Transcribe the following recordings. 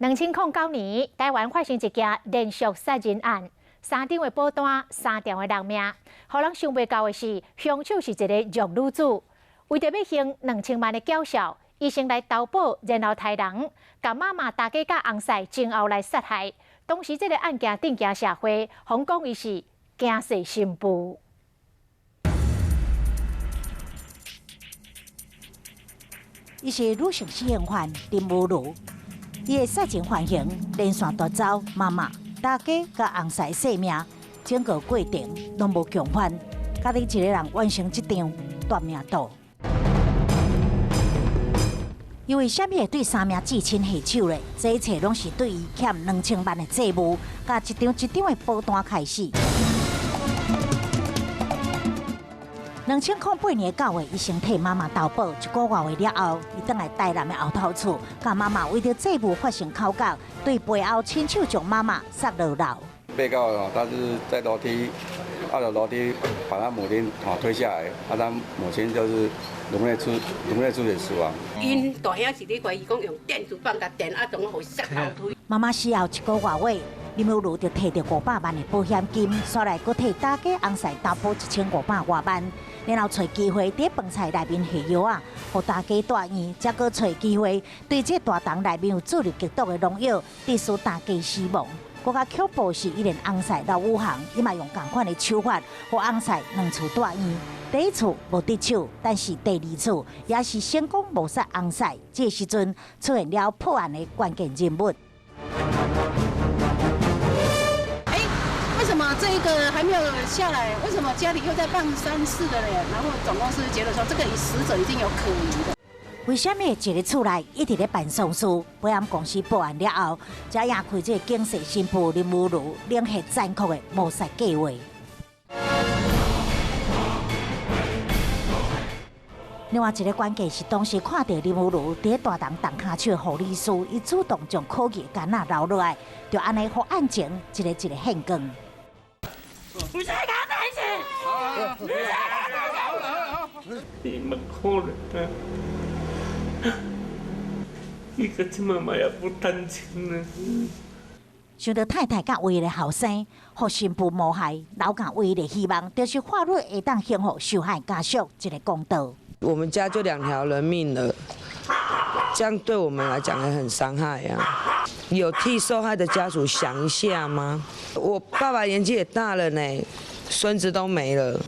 2009年，台灣發生一件連續殺人案，三張的保單，三條的人命。予人想袂到的是，兇手是一个弱女子，為著欲還2000萬的繳數，伊先來投保，然後刣人，共媽媽、大家佮翁婿前後來殺害。當時這个案件震驚社會，予人講伊是驚世新婦。伊是女性死刑犯林無如。伊的殺人犯行連續奪走媽媽、大家佮翁婿性命，整個過程攏無共犯，家己一个人完成這場奪命賭。伊為啥物會對三名至親下手呢？這一切攏是對伊欠2000萬的債務，佮一張一張的保單開始。2008年9月，伊先替媽媽投保，一個外月了後，伊轉來台南的後頭厝，佮媽媽為著債務發生口角，對背後親手將媽媽殺落樓。被告哦，他是在樓梯，二樓樓梯把他母親推下來，他母親就是顱內出血死亡。𪜶大兄是咧懷疑講用電磁棒共電啊，總予殺後腿。媽媽死後一個外月，林有如就提著500萬的保險金，煞來閣替大家翁婿投保1500外萬，然後揣機會佇飯菜內面下藥仔，予大家住院，才閣揣機會對這大筒內面有注入極毒的農藥，致使大家死亡。閣較恐怖是，伊連翁婿劉武航，伊嘛用仝款的手法，予翁婿兩次住院。第一次無得手，但是第二次也是成功謀殺翁婿。這個時陣出現了破案的關鍵人物。欸，為什麼這一個還沒有下來？為什麼家裡又在辦喪事的嘞？然後總公司覺得說，這個死者已經有可疑的。為啥物會一个厝內一直咧辦喪事？保險公司報案了後，才揭開這个驚世新婦林無如冷血殘酷的謀殺計劃。另外一个關鍵是，當時看著林無如佇大同動跤手的護理師，伊主動將可疑的桿仔留落來，就按呢予案情一个一个現光。你在幹嘛？你在幹嘛？你們可憐啊！伊個這媽媽也不單親呢。想著太太佮唯一的後生，予新婦謀害，留下唯一的希望，就是法律會當還予受害家屬一个公道。我們家就兩條人命了，這樣對我們來講也很傷害呀。有替受害的家屬想一下嗎？我爸爸年紀也大了呢，孫子都沒了。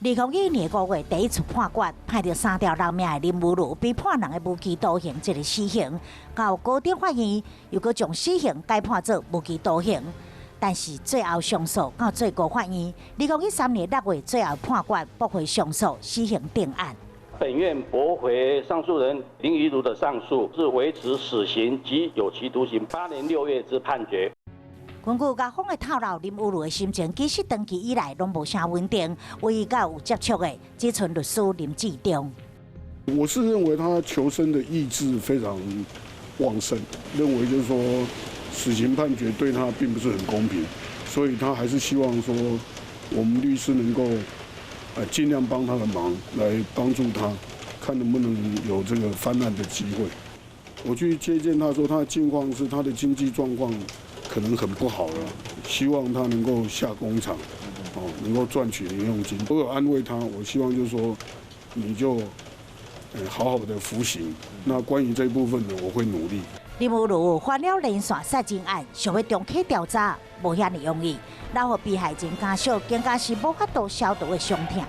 2021年5月第一次判決，判著三條人命的林無如被判兩个無期徒刑，一个死刑。到高等法院又閣將死刑改判做無期徒刑，但是最後上訴到最高法院，2013年6月最後判決駁回上訴，死刑定案。本院駁回上訴人林怡如的上訴，是維持死刑及有期徒刑8年6月之判決。根據校方的透露，林有如的心情其實長期以來攏無啥穩定，唯一佮有接觸的只賰律師林志忠。我是認為他求生的意志非常旺盛，認為就是說死刑判決對他並不是很公平，所以他還是希望說我們律師能夠盡量幫他的忙，來幫助他，看能不能有這個翻案的機會。我去接見他說，他的境況是他的經濟狀況可能很不好了，希望他能夠下工廠，哦，能夠賺取零用金。我有安慰他，我希望就是說，你就好好的服刑。那關於這部分呢，我會努力。林無如犯了連續殺人案，想欲重啟調查，無遐爾容易。留予被害人家屬更加是無法度消除的傷痛。